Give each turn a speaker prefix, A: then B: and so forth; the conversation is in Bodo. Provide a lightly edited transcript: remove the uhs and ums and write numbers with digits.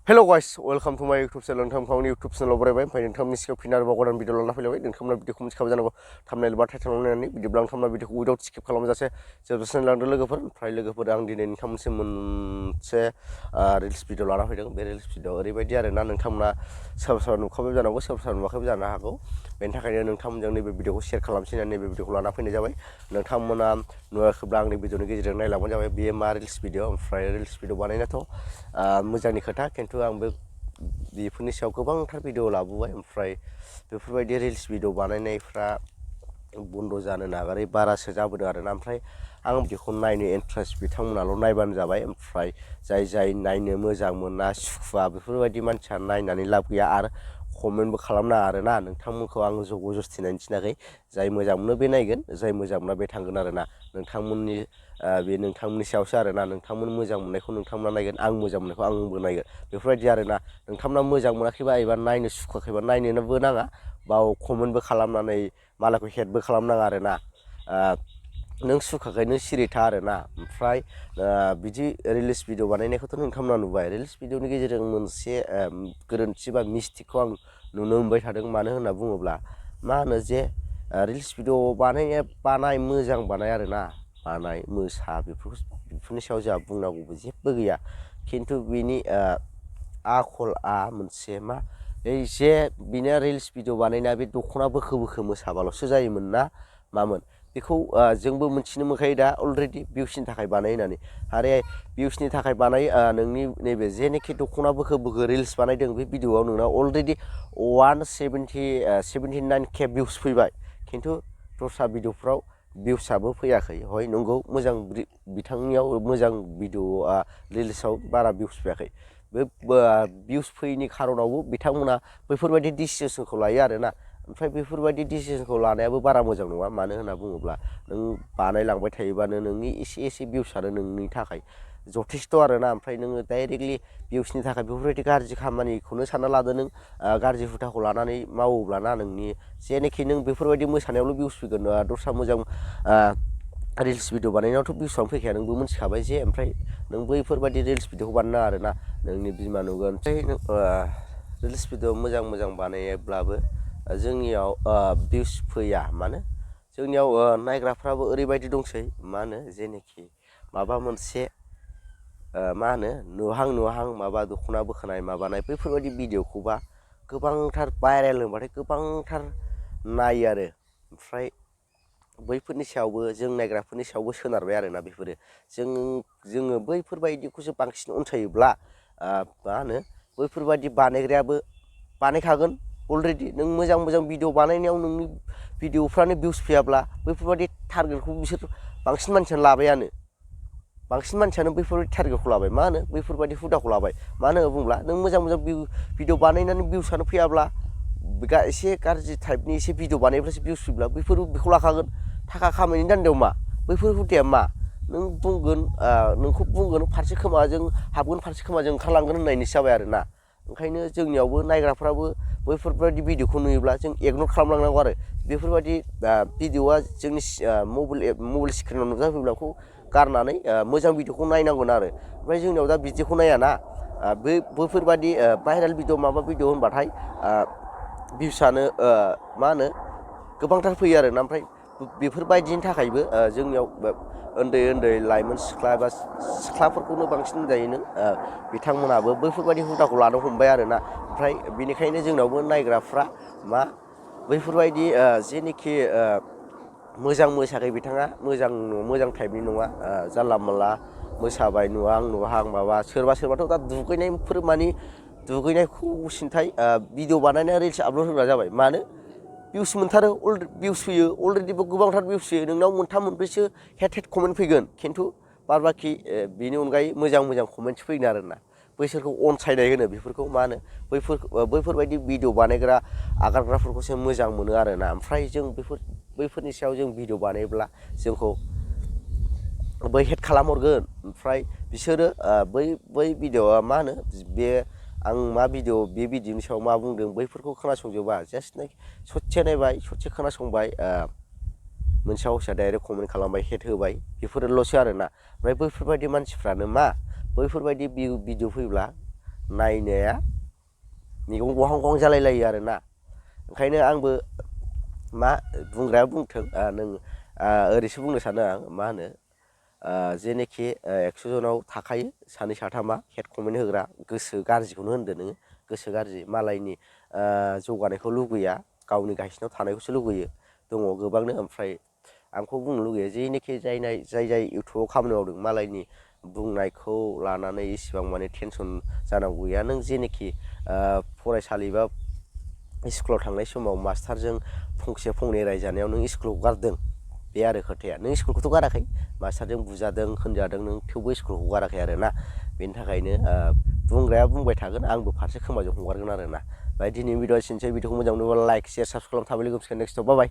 A: Hello guys, welcome to my YouTube channel. नोंथांनि YouTube channel आव बरायबाय ओमफ्राय नोंथांनि सिगाङाव फिन आरोबाव गोदान भिडिअ लाना फैलायबाय नोंथांमोना भिडिअखौ मिथिखाबाय जानांगौ थाम्बनेल बा टाइटेल नायनानै बिदिब्ला नोंथांमोना भिडिअखौ उइदाउट स्किप खालामजासे जोबजासिम लांदों लोगोफोर ओमफ्राय लोगोफोर आं दिनै नोंथांमोनसिम मोनसे रिल्स भिडिअ लाना फैदों बे रिल्स भिडिअ ओरैबायदि आरोना नोंथांमोना सोरबा सोरबा नुखाबाय जानांगौ सोरबा सोरबा नुवाखैबो जानो हागौ बेनि थाखायनो नोंथांमोनजों नैबे भिडिअखौ शेयार खालामसै होननानै नैबे भिडिअखौ लाना फैनाय जाबाय नोंथांमोना नुवाखैब्ला आंनि भिडिअनि गेजेरजों नायलांबानो जाबाय बेयो मा रिल्स भिडिअ ओमफ्राय रिल्स भिडिअ बानायनायाथ' मोजांनि खोथा खिन्थु आंबो बेफोरनि सायाव गोबांथार भिडिअ लाबोबाय ओमफ्राय बेफोरबायदि रिल्स भिडिअ बानायनायफ्रा बन्द जानो नागारै बारासो जाबोदों आरोना ओमफ्राय आं बेखौ नायनो इन्ट्रेस्ट बिथांमोनाल' नायबानो जाबाय ओमफ्राय जाय नायनो मोजां मोना सुखुवा बेफोरबायदि मानसिया नायनानै लाब गैया आरो कमेन्टबो खालामनाङा आरोना नोंथांमोनखौ आं जबरदस्ति नायनो थिनाखै जाय मोजां मोनो बे नायगोन जाय मोजां मोना बे थांगोन आरोना नोंथांमोननि बे नोंथांमोननि सायावसो आरोना नोंथांमोन मोजां मोननायखौ नोंथांमोना नायगोन आं मोजां मोननायखौ आंबो नायगोन बेफोरबायदि आरोना नोंथांमोना मोजां मोनाखैबा एबा नायनो सुखुवाखैबा नायनोबो नाङा बाव कमेन्टबो खालामनानै मालायखौ हेटबो खालामनाङा आरोना नों सुखुवाखै नों सिरि था आरोना ओमफ्राय बिदि रिल्स भिडिअ बानायनायखौथ' नोंथांमोना नुबाय रिल्स भिडिअनि गेजेरजों मोनसे गोरोन्थि बा मिस्टेकखौ आं नुनो मोनबाय थादों मानो होनना बुङोब्ला मा होनो जे रिल्स भिडिअ बानाय मोजां बानाय आरोना बानाय मोसा बेफोरनि सायाव जोंहा बुंनांगौबो जेबो गैया खिन्थु बिनि आखलआ मोनसे मा जे बिनो रिल्स भिडिअ बानायना बे दख'ना बोखो मोसाबाल'सो जायोमोन ना मामोन बेखौ जोंबो मिथिनो मोनखायो दा अलरेडि भिउसनि थाखाय बानाय होननानै आरो भिउसनि थाखाय बानाय नोंनि नैबे जेनोखि दख'ना बोखो रिल्स बानायदों बे भिडिअआव नोंना अलरेडि 179K भिउस फैबाय खिन्थु दस्रा भिडिअफ्राव भिउसआबो फैयाखै हय नंगौ मोजां बिथांनियाव मोजां भिडिअआ रिल्सआव बारा भिउस फैयाखै बे भिउस फैयैनि खारनावबो बिथांमोना बैफोरबायदि डिसिसनखौ लायो आरोना ओमफ्राय बेफोरबायदि डिसिसनखौ लानायाबो बारा मोजां नङा मानो होनना बुङोब्ला नों बानायलांबाय थायोबानो नोंनि एसे भिउसआनो नोंनि थाखाय जथेस्थ' आरोना ओमफ्राय नोङो डाइरेक्टलि भिउसनि थाखाय बेफोरबायदि गाज्रि खामानिखौनो सानना लादो नों गाज्रि हुदाखौ लानानै मावोब्लाना नोंनि जेनोखि नों बेफोरबायदि मोसानायावल' भिउस फैगोन दस्रा मोजां रिल्स भिडिअ बानायनायावथ' भिउसआनो फैखाया नोंबो मिथिखाबाय जे ओमफ्राय नों बैफोरबायदि रिल्स भिडिअखौ बानायनाङा आरोना नोंनि बिमा नुगोन ओमफ्राय रिल्स भिडिअ मोजां बानायोब्लाबो जोंनियाव भिउस फैया मानो जोंनियाव नायग्राफ्राबो ओरैबायदि दंसै मा होनो जेनोखि माबा मोनसे मा होनो नुहां माबा दख'ना बोखानाय माबानाय बैफोरबायदि भिडिअखौबा गोबांथार भाइरेल होनबाथाय गोबांथार नायो आरो ओमफ्राय बैफोरनि सायावबो जों नायग्राफोरनि सायावबो सोनारबाय आरोना बेफोरो जोङो बैफोरबायदिखौसो बांसिन अनसायोब्ला मा होनो बैफोरबायदि बानायग्रायाबो बानायखागोन अलरेडि नों मोजां भिडिअ बानायनायाव नोंनि भिडिअफ्रानो भिउस फैयाब्ला बैफोरबायदि टारगेटखौ बिसोर बांसिन मानसियानो लाबायानो बांसिन मानसियानो बैफोरबायदि टारगेटखौ लाबाय मा होनो बैफोरबायदि हुदाखौ लाबाय मानो होनना बुङोब्ला नों मोजां भिडिअ बानायनानै भिउसआनो फैयाब्ला एसे गाज्रि टाइपनि एसे भिडिअ बानायब्लासो भिउस फैब्ला बैफोर बेखौ लाखागोन थाखा खामायनायनि दान्दायाव मा बैफोर हुदाया मा नों बुंगोन नोंखौ बुंगोन फारसे खोमाजों हाबगोन फारसे खोमाजों ओंखारलांगोन होननायनिसो जाबाय आरोना ओंखायनो जोंनियावबो नायग्राफ्राबो बैफोरबायदि भिडिअखौ नुयोब्ला जों इगनर खालामलांनांगौ आरो बेफोरबायदि भिडिअआ जोंनि मबाइल स्क्रिनाव नुजाफैब्ला बेखौ गारनानै मोजां भिडिअखौ नायनांगोन आरो ओमफ्राय जोंनियाव दा बिदिखौ नायाना बैफोरबायदि भाइरेल भिडिअ माबा भिडिअ होनबाथाय भिउसआनो मा होनो गोबांथार फैयो आरोना ओमफ्राय बेफोरबायदिनि थाखायबो जोंनियाव उन्दै लाइमोन सिख्ला एबा सिख्लाफोरखौनो बांसिन होनजायो नों बिथांमोनाबो बैफोरबायदि हुदाखौ लानो हमबाय आरोना ओमफ्राय बेनिखायनो जोंनावबो नायग्राफ्रा मा बैफोरबायदि जेनोखि मोजां मोसाखै बिथाङा मोजां टाइपनि नङा जानला मोनला मोसाबाय नुहां माबा सोरबाथ' दा दुगैनायफोर मानि दुगैनायखौ सिन्थाय भिडिअ बानायनाय रिल्स आपल'ड होग्रा जाबाय मानो भिउस मोनथारो भिउस फैयो अलरेडिबो गोबांथार भिउस फैयो नोंनाव मोनथाम मोनब्रैसो हेड कमेन्ट फैगोन खिन्थु बाद बाखि बेनि अनगायै मोजां कमेन्टस फैगोन आरोना बैसोरखौ अनसायनाय होनो बेफोरखौ मा होनो बैफोरबायदि भिडिअ बानायग्रा आगारग्राफोरखौसो मोजां मोनो आरोना ओमफ्राय जों बैफोरनि सायाव जों भिडिअ बानायोब्ला जोंखौ बै हेड खालामहरगोन ओमफ्राय बिसोरो बै भिडिअआ मा होनो बे आं मा भिडिअ बे भिडिअनि सायाव मा बुंदों बैफोरखौ खोनासंजोबा जास्ट ससे नायबाय ससे खोनासंबाय मोनसे हाउसआ डाइरेक्ट कमेन्ट खालामबाय हेड होबाय बेफोरल'सो आरोना ओमफ्राय बैफोरबायदि मानसिफ्रानो मा बैफोरबायदि भिडिअ फैब्ला नायनाया मेगन गहां गहां जालायलायो आरोना। ओंखायनो आंबो मा बुंग्राया बुंथों नों ओरैसो बुंनो सानो आं मा होनो जेनोखि 100 जनाव थाखायो सानै साथामा हेड कमेन्ट होग्रा गोसो गाज्रिखौनो होनदो नोङो गोसो गाज्रि मालायनि जौगानायखौ लुगैया गावनि गाहायसिनाव थानायखौसो लुगैयो दङ गोबांनो। ओमफ्राय आंखौ बुंनो लुगैयो जेनोखि जाय इउटुबाव खामानि मावदों मालायनि बुंनायखौ लानानै इसिबां माने टेनसन जानांगौ गैया। नों जेनोखि फरायसालि बा स्कुलाव थांनाय समाव मास्टारजों फंसे फंनै रायजानायाव नों स्कुलाव गारदों बे आरो खोथाया। नों स्कुलखौथ' गाराखै मास्टारजों बुजादों होनजादों नों थेवबो स्कुलखौ गाराखै आरोना। बेनि थाखायनो बुंग्राया बुंबाय थागोन आंबो फारसे खोमाजों हगारगोन आरोना। दिनै भिडिअ एसेनोसै भिडिअखौ मोजां मोनोब्ला लाइक शेयार साबसक्राइब खालामना थाबैनो लोगो मोनसिगोन नेक्स्टआव बाय।